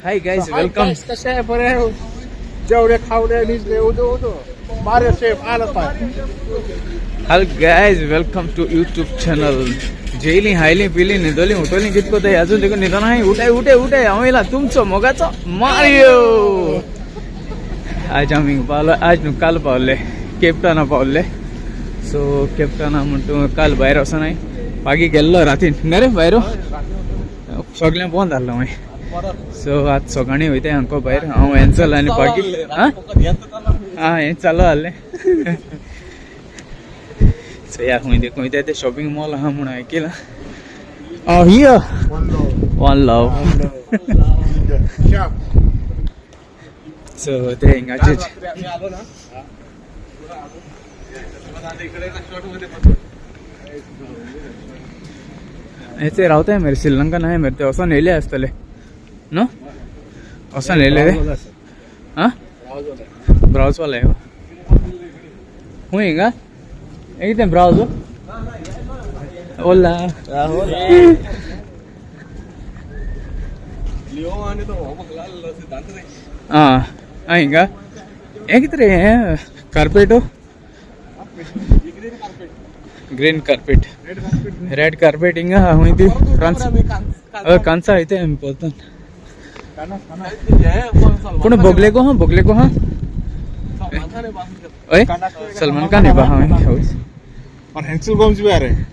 Hi guys, welcome. कसे आहे बरे? जेवढे खावडे निजले उदो उदो मारे शेफ आलं पाहिजे. Hello guys, welcome to YouTube channel. Jelly highly पिली न्हिदोली उठोली कितको ते अजून देखून न्हिदोना हाय. उठाय उठे उठे, हांव येयला तुमचो मोगाचो मारियो. आज आमी हिंगा पावलो, आज न्हू काल पावले केपटावना पावले. सो केपटावना म्हण तूं काल भायर वचोन पागी गेल्लो रातीन न्ही रे भायर सगळें बंद आहलो मागीर. सो आज सकाळीं वयता हांको भायर हांव एन्सल आनी पागी. आं आं हें चालू आहलें. सो या खंय ते खंय ते शॉपिंग मॉल आहा म्हणून आयकिलां. Here one love. सो ते हिंगाचेच. आलो ना. हेचे रावताय मरे, श्रीलंकन आहे मरे ते, वचोन येयले आसतले न्हू, वचोन येयले रे. आं ब्रावजवाले हो खंय हिंगा हें कितें ब्रावज ओला. आं आं हिंगा हें कितें रे, हें carpet, green carpet, red carpet. हिंगा खंय ती फ्रांस, हय कांसा वयता आमी परतून. पूण बोगलेको हा, बोगलेको हा. हय सलमान खान येवपा हा हय. और हेंसल गोम्स भी आ रहे हैं.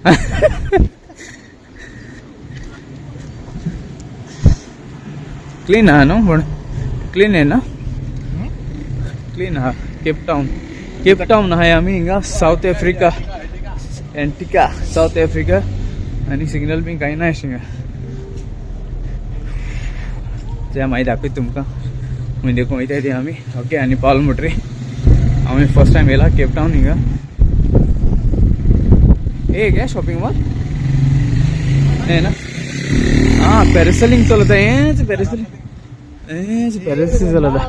क्लीन आहा न्हू, पूण क्लीन आहे ना, क्लीन आहा. केप टावन, केप टावन आहाय आमी हिंगा, सावथ आफ्रिका एंटिका सावथ आफ्रिका. आनी सिग्नल बी कांय ना अशें हिंगा. ते मागीर दाखयता तुमकां खंय देखून वयताय ती आमी. ओके, आनी पावल म्हणटरी आमी फर्स्ट टायम येयला केप टावन हिंगा. एक हे शॉपिंग मॉल हे ना. आं पॅरासेलिंग चलता, हेंच पॅरासेलिंग, हेंच पॅरासेलिंग चलता.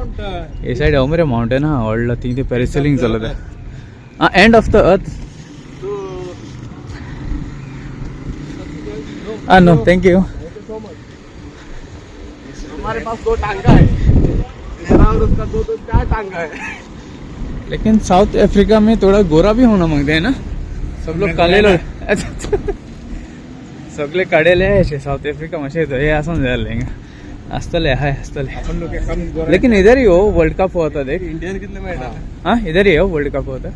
हे सायड हांव मरे मावंटेन आहा व्हडलो, थिंय ते पॅरासेलिंग चलता. आं end of the earth. Ah no, thank you. हमारे पास दो टांगा है, मेरा और उसका दो दो चार टांगा है. लेकिन साउथ अफ्रीका में थोड़ा गोरा भी होना मांगते हैं ना सब लोग, काले लोग. अच्छा अच्छा. सगळे काडेले अशे साउथ आफ्रिका मातशें हे आसून जाय जालें हिंगा आसतले, हाय आसतले. अपन लोग के कम गोरा. लेकिन इधर ही हो वर्ल्ड कप हुआ था देख. इंडियन कितने में? हाँ, इधर ही हो वर्ल्ड कप हुआ था.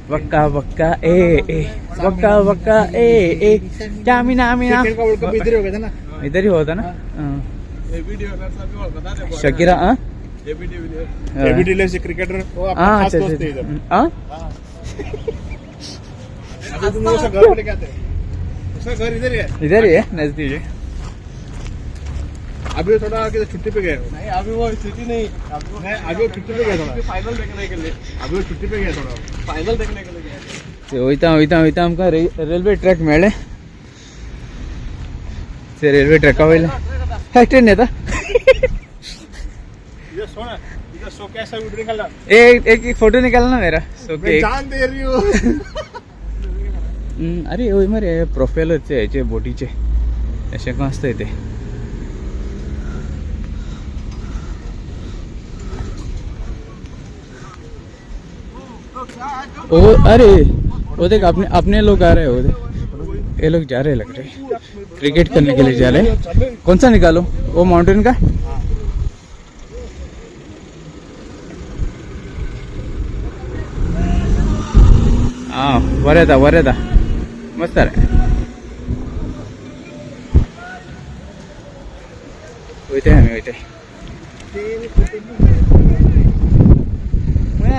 वक्का वक्का ए ए वक्का वक्का ए ए चामिना मिना. क्रिकेट का वर्ल्ड कप इधर ही हो गया था ना? इधर ही हुआ था ना हाँ. एबी डिविलियर्स अभी बता दे. शकीरा हाँ. A B de Villiers, A B de Villiers cricketer, वो अपना हाँ खास अच्छा दोस्त है इधर. अच्छा हाँ. अभी तुम लोग उसका घर पे लेके आते हैं, उसका घर इधर ही है. इधर ही है, नजदीक है. अभी थोड़ा आगे छुट्टी पे गए. नहीं, अभी वो छुट्टी नहीं, नहीं, अभी वो छुट्टी पे गए थोड़ा फाइनल देखने के लिए. अभी वो छुट्टी पे गए थोड़ा फाइनल देखने के लिए गए. ते वयता वयता वयता आमकां रेल्वे ट्रॅक मेळ्ळे. ते रेल्वे ट्रॅका वयले हे ट्रेन येता. इधर सोना, इधर सो कैसा वीडियो निकाला. एक एक एक फोटो निकाल ना मेरा सो मैं के. जान दे रही हूँ. अरे हय मरे प्रोफेल ते हेचे बोटीचे अशें कोण आसता ते. ओ अरे वो देख, अपने अपने लोग आ रहे हो, देख ये लोग जा रहे, लग रहे क्रिकेट करने के लिए जा रहे. कौन सा निकालो, वो माउंटेन का? हाँ बरें येता, बरें येता, मस्त रे. वयताय आमी, वयताय.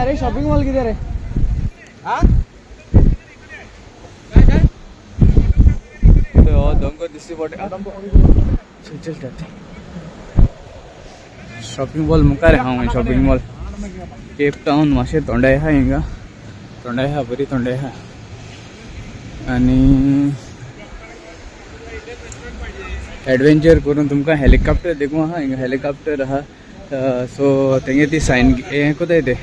अरे शॉपिंग मॉल किती रे? हाँ. तो दोंगो दिसती पडटा. चल चल जाते. शॉपिंग मॉल मुखार आहा शॉपिंग मॉल. केप टावन मातशें तोंडाय आहा हिंगा, तोंडाय आहा, बरी तोंडाय आहा. आनी एडवेंचर करून तुमकां हेलिकॉप्टर देखूं आहा हिंगा, हेलिकॉप्टर आहा. सो तेंगे ती सायन हें कोताय ते,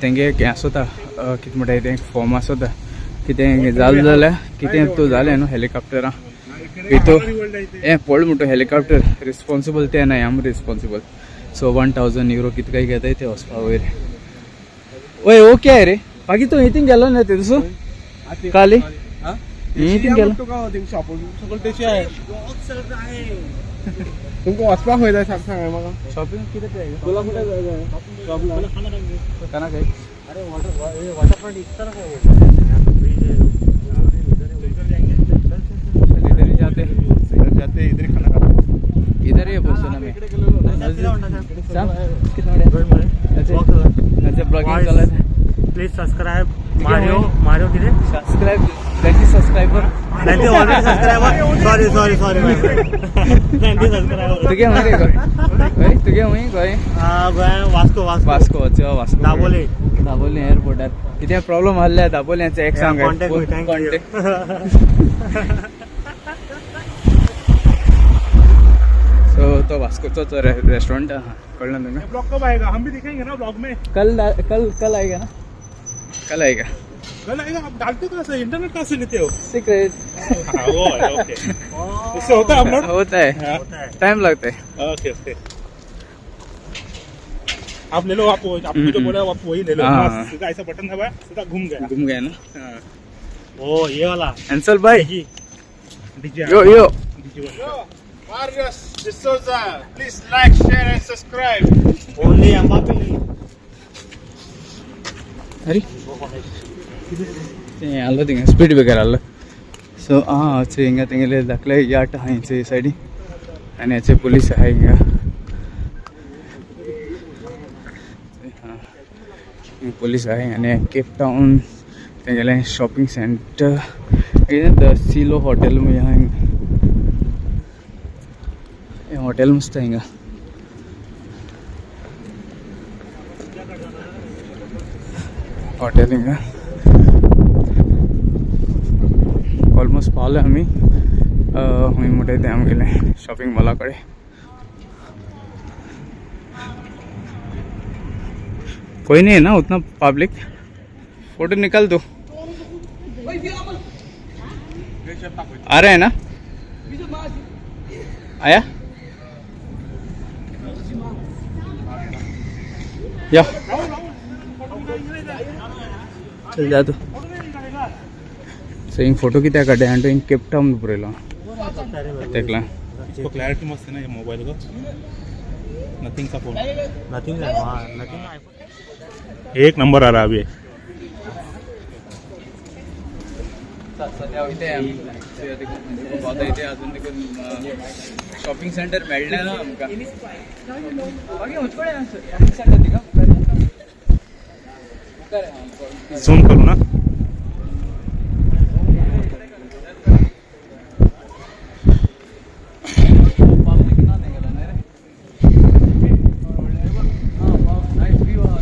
तेंगे हें आसोता, कितें म्हणटाय तें, फॉर्म आसोता, कितें जालें जाल्यार कितें तूं जालें न्हू हेलिकॉप्टरां. भितर हें पडलो म्हणटा हेलिकॉप्टर रिस्पॉन्सिबल ते नाही आम रिस्पॉन्सिबल. सो 1000 युरो कितें काय घेताय ते वचपा वयर. वय ओके आहे रे. बाकी तूं हितींग गेलो ना ते दुसरो काली हितींग गेलो. तुमकां वचपाक खंय जाय सांग सांग म्हाका. शॉपिंग कितें ते तुला कुठे जाय जाय काना काय. अरे वाटर वाटरफ्रंट इस तरफ है वो. इधर ही जाते. इधर जाते, इधर ही खाना खाते. इधर ही बसो ना मी. ब्लॉगिंग चालत. प्लीज सबस्क्राईब मारियो मारियो किती. Subscribe 20 subscriber. 90 already subscriber. Sorry sorry sorry, 90 subscriber. तुगे खंय रे गोंय? तुगे खंय गोंय? वास्को वास्को. वास्को वचो वास्को. दाबोली. दाबोली एअरपोर्टार कितें प्रॉब्लम आहले दाबोल्यांचे एक सांग. Contact me, thank you. So तो वास्कोचोच रेस्टॉरंट आहा कळ्ळें तुमकां. ब्लॉग कब आएगा? हम भी दिखेंगे ना ब्लॉग में? कल कल कल आएगा ना, कल आएगा. कल आएगा. आप डालते कहाँ से? इंटरनेट कहाँ से लेते हो? सिक्रेट. हाँ, वो है, ओके. उससे होता है अपलोड? होता है, टाइम लगता है. ओके ओके, आप ले लो. आप आपको जो बोला आप वही ले लो. हाँ। बस, सीधा ऐसा बटन दबाया, सीधा घूम गया. घूम गया ना. हाँ। ओ ये वाला. अंसल भाई. डीजे. यो यो. DJ. Marius D'Souza, please like, share and subscribe. Only Mbappe. अरे ते आलो थिंगा स्पीड ब्रेकर आलो. सो आं थंय हिंगा तेंगेले धाकले याट आहा हेंचे सायडी आनी हेचे पुलीस आहा हिंगा. पुलीस आहा आनी केप टावन तेंगेले shopping centre the Silo hotel म्हणजे आहा हिंगा. हें हॉटेल मस्त हिंगा. हॉटेल हिंगा ऑलमोस्ट पावले आमी. खंय म्हणटाय तें आमगेलें शॉपिंग मॉला कडेन. कोई नहीं है ना उतना पब्लिक. फोटो निकाल दो. आ रहे हैं ना? आया या चल जा तू. सो हिंग फोटो कित्याक काडटा आनी हिंग केप टावन बरयलो तेकला. इसको क्लैरिटी मस्त है ना ये मोबाइल का. नथिंग का फोन. Nothing, nothing. एक नंबर आ रहा है अभी. सध्या वयताय आमी इथे अजून देखून शॉपिंग सेंटर मेळ्ळें ना आमकां. मागीर खंयचे कडेन शॉपिंग सेंटर तिका मुखार आहा. जूम करू ना. पब्लिक ना तेंगेलो न्हय रे. नायस व्यू आहा.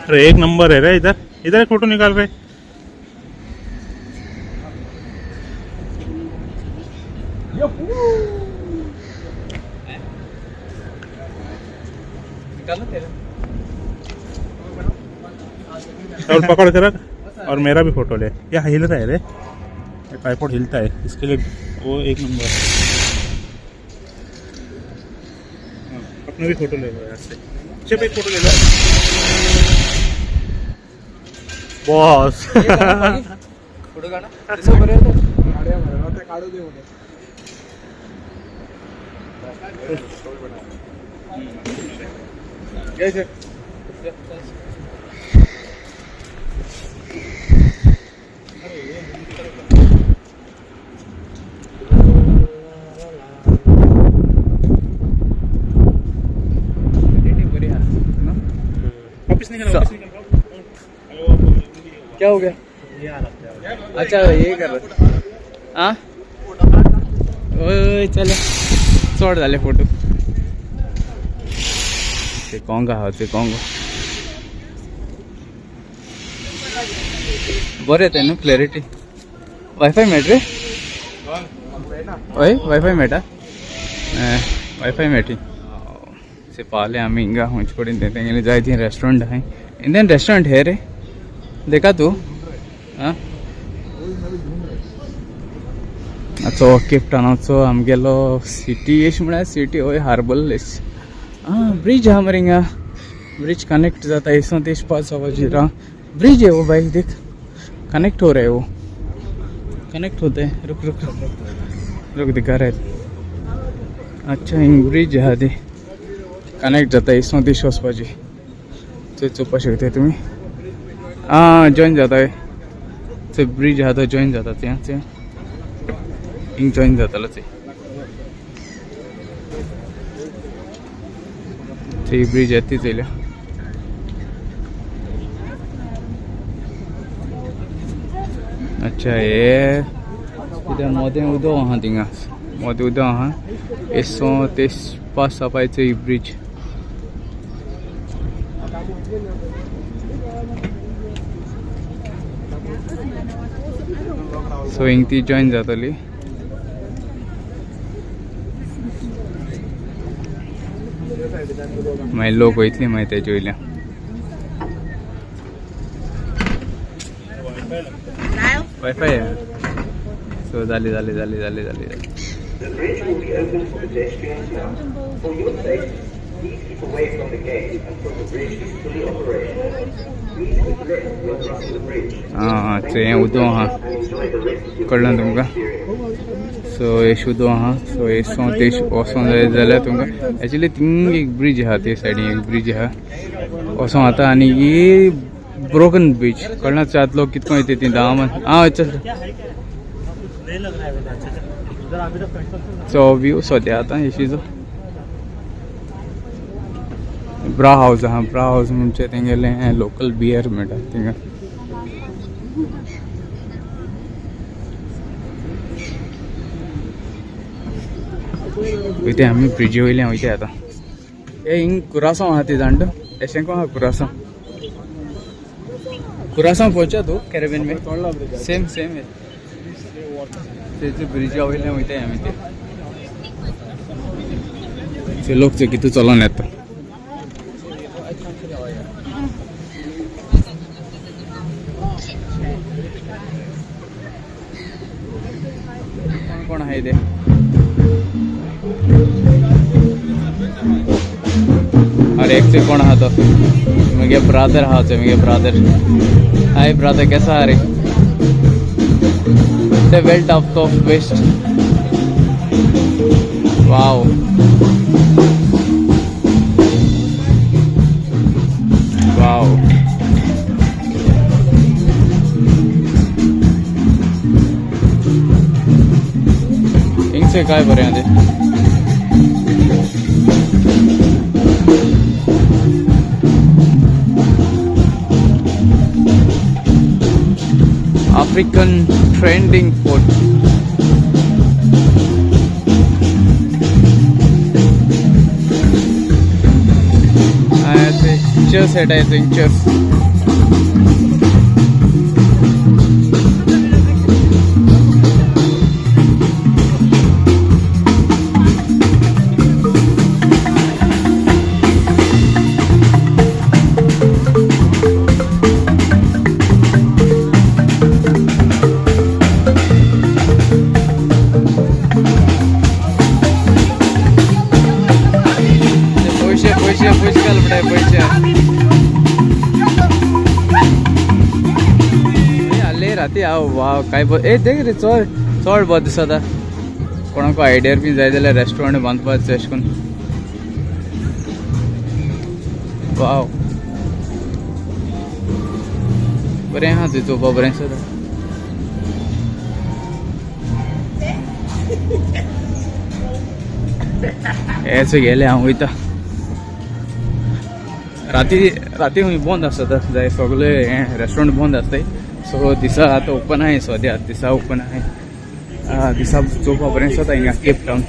अरे एक नंबर है रे. इधर इधर एक फोटो निकाल रहे. निकालो तेरा. और पकड़ के रख और मेरा भी फोटो ले. ये हिल रहा है रे, ये ट्राइपॉड हिलता है इसके लिए. वो एक नंबर. हाँ, अपना भी फोटो ले लो यहाँ से. सिर्फ एक फोटो ले लो. बॉस. फोटो काढा तसं बरं येतं. क्वालिटी बरी आहा न्हू? वापिस निकल, वापिस निकल. क्या हो गया? अच्छा ये कर आ ओय चले चड जाले फोटो. ते कोंग आहा ते कोंग बरें येता न्हू क्लॅरिटी. वायफाय मेळटा रे? हय वायफाय मेळटा. वायफाय मेळटी. से पावले आमी हिंगा खंयचे कडेन तें तेंगेलें जाय ती रेस्टॉरंट आहाय. इंडियन रेस्टॉरंट हे रे देखा तू. आं आतां केप टावनाचो आमगेलो सिटी एश म्हळ्यार सिटी हय हार्बल एश. आं, ब्रिज आहा मरे हिंगा. ब्रिज कनेक्ट जाता इसो तेश पास जावपाची. ब्रिज है वो भाई, देख कनेक्ट हो रहा है वो, कनेक्ट होते हैं. रुक रुक रुक रुक, दिखा रहे. अच्छा, हिंग ब्रिज आहा ती कनेक्ट जाता इसो तेश वचपाची. थंय चोवपाक शकता तुमी. आं, जॉईन जाता थंय ब्रिज आहा तो जॉईन जाता थंय थंय हिंग जॉईन जातालो थंय. थंय ब्रिज आहा ती चोयल्या. अच्छा, हे कितें मोदें उदक आहा थिंगा, मोदें उदक आहा एसो ते पास जावपाचो ही ब्रिज. सो हिंग ती जॉईन जातली. मागीर लोक वयतली मागीर तेजे वयल्यान. वायफाय. सो जाली जाली जाली जाली जाली जाली. The bridge will be open for pedestrians now. For your safety, please keep away from the gate until the bridge is fully operational. Please keep left when crossing the bridge. आं, थंय हें उदक आहा. And enjoy the rest of your कळ्ळें तुमकां? Experience. So हें उदक आहा. सो हें तेश वचों जाय जाल्यार तुमकां एक्चुली थिंग एक ब्रिज आहा, ते सायडीन एक ब्रिज आहा, वचों आता. आनी ही ब्रोकन ब्रिज कळना आतां लोक कितको येता ती 10. आं, चल. क्या है, क्या है? कुछ नहीं लग रहा है वैसे. अच्छा अच्छा, उधर अभी तो कंस्ट्रक्शन. सो व्यू सद्या आतां येशीचो ब्रा हावज आहा. ब्रा हावज म्हणजे तेंगेलें लोकल बियर मेळटा थिंगा. वयता आमी ब्रिजी वयल्यान वयता आतां. हे हिंग कुरासांव आहा ती जाण तूं, एशेंको आहा कुरासांव. कुरासांव पोवच्या तूं कॅरेबियन में सेम सेम तेजे ब्रिजा वयल्यान वयताय आमी. ते ते लोक ते कितें चलोन येता. कोण कोण आहाय ते? अरे एक से कोण आहा तो मुगे ब्रादर आहा तो, मुगे ब्रादर. हाय ब्रादर, कैसा आ रे? The belt of the waste. Wow wow. हिंगचे काय बरें आहा ते. African trending food. Chairs set आहे चेअर्स. पैसे पैसे पैसे घाल पडे पैसे आले राती. हांव वाव काय ए देख रे, चड चड बरें दिसता. कोणाकू आयडियार बी जाय जाल्यार रेस्टोरंट बांदपाचें अशें करून. वाव, बरें आहा थंय चोवपाक, बरें दिसता. हेच गेले हांव वयता. राती राती खंय बंद आसता जाय सगळे हें रेस्टोरंट बंद आसताय. सो दिसा आतां ओपन आहाय, सद्या दिसा ओपन आहाय. दिसा चोवपाक बरें दिसता हिंगा केप टावन.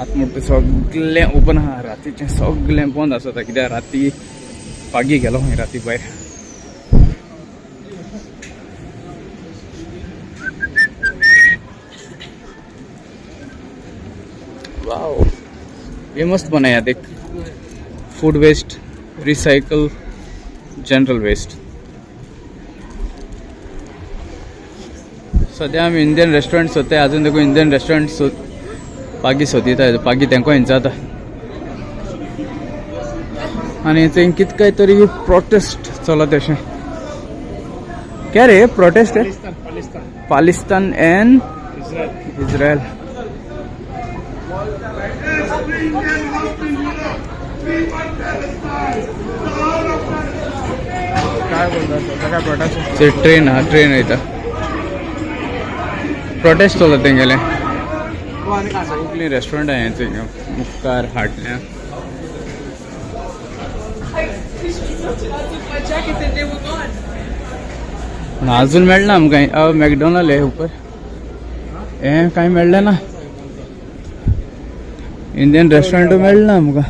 आतां म्हणटा सगळें ओपन आहा, रातीचें सगळें बंद आसता कित्याक राती पागी गेलो खंय राती भायर. वाव, ये मस्त बनाया देख. Food waste, recycle, general waste. सद्या आमी इंडियन रेस्टॉरंट सोदताय अजून देखून इंडियन रेस्टॉरंट सो पागी सोदिता पागी तेंको हिंचाता आनी थंय कित काय तरी प्रोटेस्ट चलत अशें क्या रे प्रोटेस्ट पालिस्तान एंड इस्रायल. काय बोलतात काय प्रोटेस्ट? ते ट्रेन हा ट्रेन वयता प्रोटेस्ट चलत तेंगेले. सगळीं रेस्टॉरंट आहे थंय मुखार हाडल्या. पूण अजून मेळना आमकां. मॅकडॉनल्ड हे उपर हें कांय मेळ्ळें ना. इंडियन रेस्टॉरंट मेळना आमकां.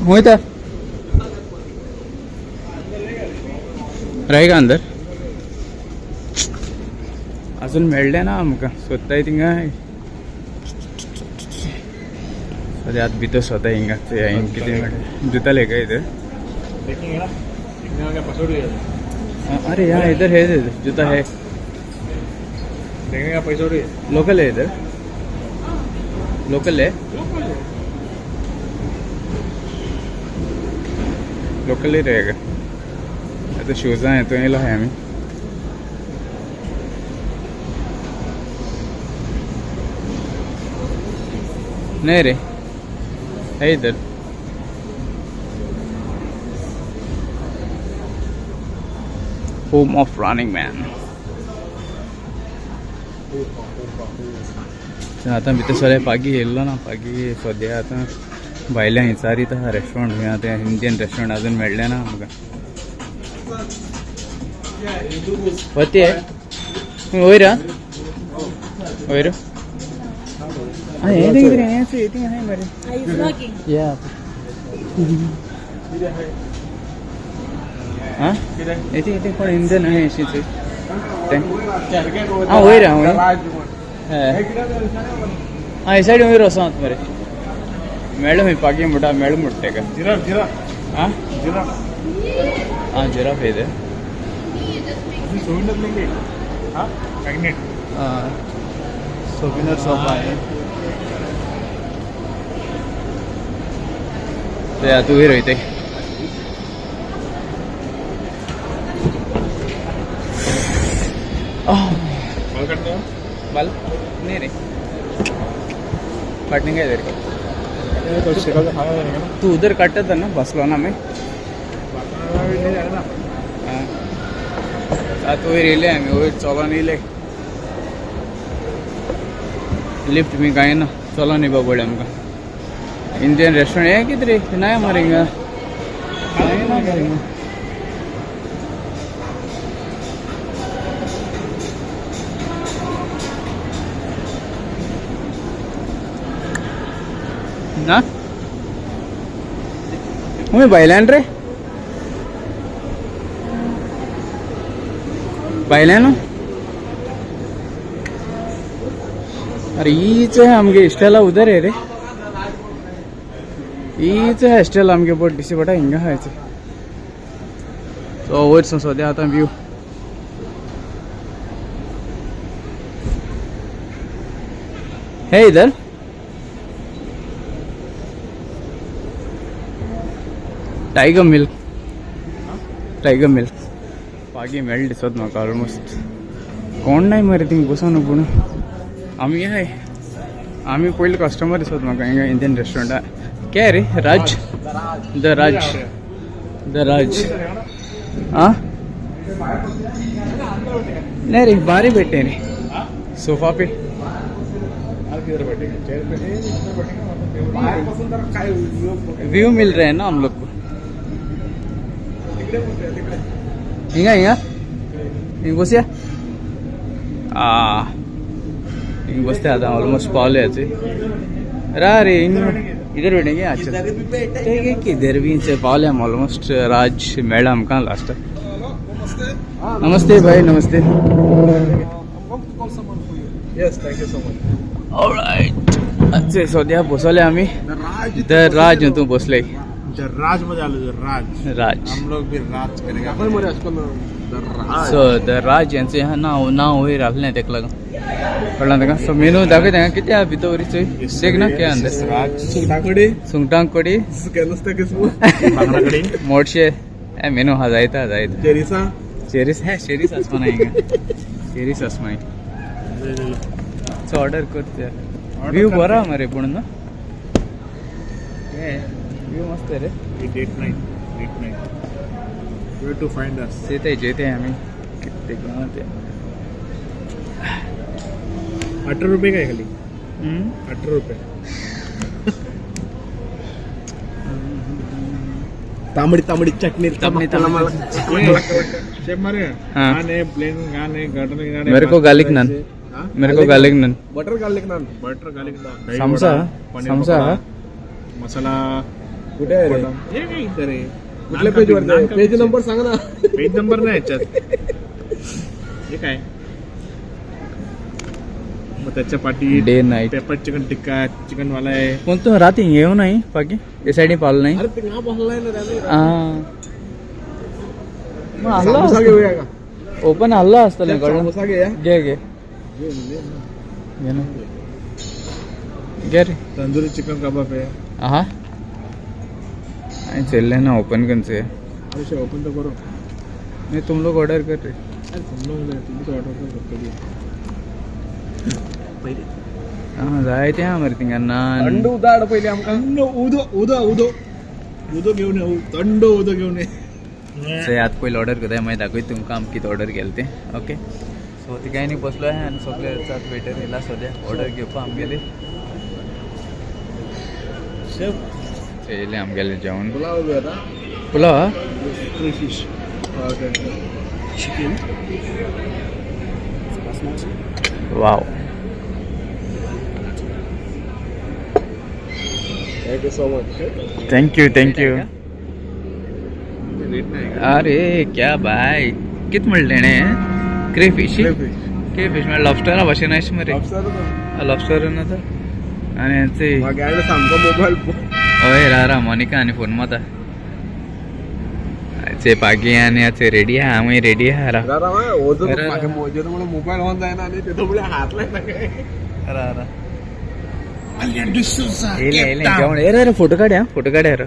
वयता रहेगा अंदर अजून मेळ्ळें ना आमकां. सोदताय थिंगा सद्या आतां भितर सोदता हिंगा हांगा कितें मेळटा दिताले काय इधर. देखेंगे ना, देखने का पैसा उड़. अरे यहाँ इधर है जूता है. देखने का पैसा उड़. लोकल है इधर, लोकल है, लोकल ही रहेगा. आता शूजां हेतून येयलो आहाय आमी. नाही रे, है इधर. Home of running man. आतां भितर सगळे पागी येयल्लो ना पागी. सद्या आतां भायल्या हिंचारीत आहा रेस्टॉरंट. खंय आतां इंडियन रेस्टॉरंट अजून मेळ्ळें ना आमकां. वती वयर आ वयर आ हें कितें हें थिंग आहाय मरे. Are you vlogging? या आं येते येते कोण इंडियन आहे अशीच तें आं वयर आं वयर आं हे सायडीन वयर वचों आतां मरे. मेळ्ळें खंय पागी म्हणटा मेळ्ळें म्हणटा तेका. Giraffe, giraffe. आं जिराफ. आं जिराफ येते. सोडून लेंगे. हा मॅग्नेट. सोबिनर शॉप आहे ते आतां वयर वयताय. बाल काढतो. बाल नाही रे, काटने का इधर. तू उधर काटता था ना बसलो ना मैं. आतां वयर येयले आमी. वयर चलोन येयले. लिफ्ट बी कांय ना, चलोन येवपा पडलें आमकां. इंडियन रेस्टॉरंट हें कितें रे नाय मरे हिंगा कांय ना मरे हिंगा. ना तुमी भायल्यान रे भायल्यान. अरे हीच आहे आमगे इस्टेला उदर आहे रे. हीच आहे हॉस्टेल आमगे बोट दिसी पडटा हिंगा आहाय. सो वयर सद्या आतां व्यू है इधर. Tiger milk, tiger milk Pagi मेळ दिसत म्हाका ऑलमोस्ट. कोण नाय मरे थिंग बसोन. पूण आमी हाय आमी पयले कस्टमर दिसत म्हाका हिंगा इंडियन रेस्टॉरंटा. क्या रे राज the Raj the राज. आ नहीं रे बाहर ही बैठे रे सोफा पे. किधर बैठेंगे? चेयर पे नहीं, अंदर बैठेंगे. बाहेर बसून तर काय? व्यू मिल रहा है ना हम लोग को. तिकडे बसूया, तिकडे. हिंगा हिंगा हिंग बसया. आ हिंग बसते आता. ऑलमोस्ट पावले याचे रा रे. हिंग इधर बैठेंगे. अच्छा ठीक है. किधर भी से पावले हम ऑलमोस्ट. राज मेळ्ळा आमकां लास्ट. नमस्ते भाई, नमस्ते. Yes, thank you so much. Alright, अच्छे सद्या बसले आमी. राज. The राज तूं बसले. The राज मध्ये आलो, the Raj. Raj. हम लोग भी राज करेंगे. सो the राज यांचे हा नाव नाव वयर आहलें तेका लागून कळ्ळां ताका. सो मेनू दाखय तांकां कितें आहा भितर चोय, देख ना कितें आहा. राज. सुंगटाकडी. सुंगटां कडी. सुकें नुस्तें किस्मूर. बांगडाकडी. मोडशे हे मेनू हा जायता जायता. चेरिसा. चेरीस हे चेरीस आसपा हिंगा, चेरीस आसपा. सो ऑर्डर करते. व्यू बरो आहा मरे पूण न्हू, व्यू मस्त रे. Date night, date night, where to find us. जेते जेते आम्ही किती ते. 18 रुपये काय खाली? 18 रुपये. तांबडी तांबडी चटणी. तांबडी शेफ मारे. हाँ. नान है, प्लेन नान है, गार्डन नान है. मेरे को गार्लिक नान. हाँ? मेरे को garlic naan. Butter garlic naan. Butter garlic naan. Samosa. Paneer samosa. Pakora, masala. कुठे आहे रे? हे काय इथं रे? कुठल्या पेजवर? पेज नंबर सांग ना. पेज नंबर नाही याच्यात. हे काय मग त्याच्या पाठी? Day night. Pepper chicken tikka, chicken वाला आहे. पूण तूं राती येवं नाही बाकी हे सायडीन पावलो नाही. अरे, ते बसलाय ना त्याने. आं, मग आहलो. समोसा घेऊया का? ओपन आहलो आसतलें, कळ्ळें. समोसा घेऊया. घे घे घे ना, घे रे. तंदुरी चिकन कबाब आहे. आहा, हांवें चेल्लें ना ओपन खंयचें. अरे, ओपन तर करो. नहीं, तुम लोग ऑर्डर कर रहे. अरे, तुम लोग नाही, तुम्ही ऑर्डर कर कधी. आं, जायते आहा मरे थिंगा नान. थंड उदाड पहिले आमकां. थंड उदो उदो उदो उदो घेऊन ये, थंड उदो घेऊन ये. सो आतां पयलीं ऑर्डर करता, मागीर दाखयता तुमकां आमी कितें ऑर्डर केलें तें. ओके, सो तिगांयनी बसलो आहा आनी सगळे सात वेटर येयला सद्या ऑर्डर घेवपा आमगेली. येयलें आमगेलें जेवण. पुलाव घेऊया. Pulao. Fish, chicken. Wow. Thank you so much. Thank you, thank you. Rate नाही. अरे क्या बाय, कित म्हणलें तेणें? क्रेफिश, क्रेफिश म्हळ्यार लॉबस्टरा भाशेन अशें मरे. लॉबस्टर ना तर आनी हेंचे. मागीर सामको मोबायल. हय, रा रा मोनिका आनी फोन माता चे पागी आनी आतां रेडी आहा, आमी रेडी आहा रा. मोबाईल ऑन जायना आनी तेतो म्हळ्यार हात लायना काय. रा रा येयलें येयलें जेवण. ए रे, फोटो काड्या, फोटो काड्या रे,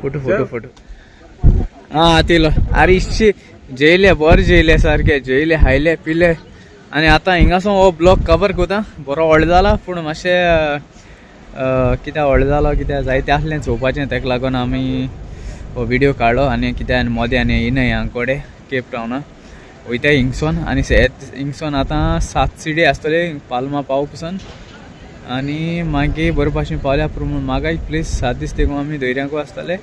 फोटो फोटो फोटो. आं तिलो. अरे इश्शी, जेयले बरें, जेयले सारके जेयले, खायले पिले आनी आतां हिंगासून हो ब्लॉग कवर करता. बरो व्हडलो जाला पूण मातशें कित्याक व्हडलो जालो, कित्याक जायतें आसलें चोवपाचें, ताका लागून आमी हो व्हिडियो काडलो. आनी कित्याक आनी मोदें आनी येयनाय आंकोडे केप टावना वयताय हिंगसोन आनी सेत हिंगसोन आतां 7 सिडी आसतले पालमा पाव पसून. आनी मागीर बरे भाशेन पावल्या पूण मागाय प्लीज 7 दीस तेगून आमी धैर्यांकू आसतले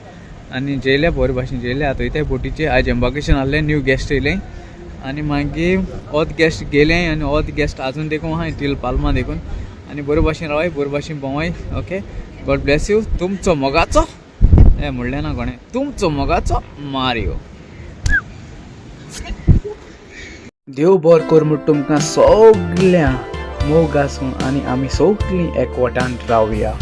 आनी जेयले बरे भाशेन जेयले. आतां वयताय बोटीचे. आयज एम्बार्केशन आहलें, न्यू गेस्ट येयले आनी मागीर अर्द गेस्ट गेले आनी अर्द गेस्ट आजून देखून आहाय टील पालमा देखून. आनी बरे भाशेन रावाय, बरे भाशेन भोंवाय. Okay, God bless you. तुमचो मोगाचो ए म्हणलें ना कोणें, तुमचो मोगाचो मारियो. देव बर कर म्हूण तुमकां सगळ्यां मोग आसूं आनी आमी सगळीं एकवटान रावया.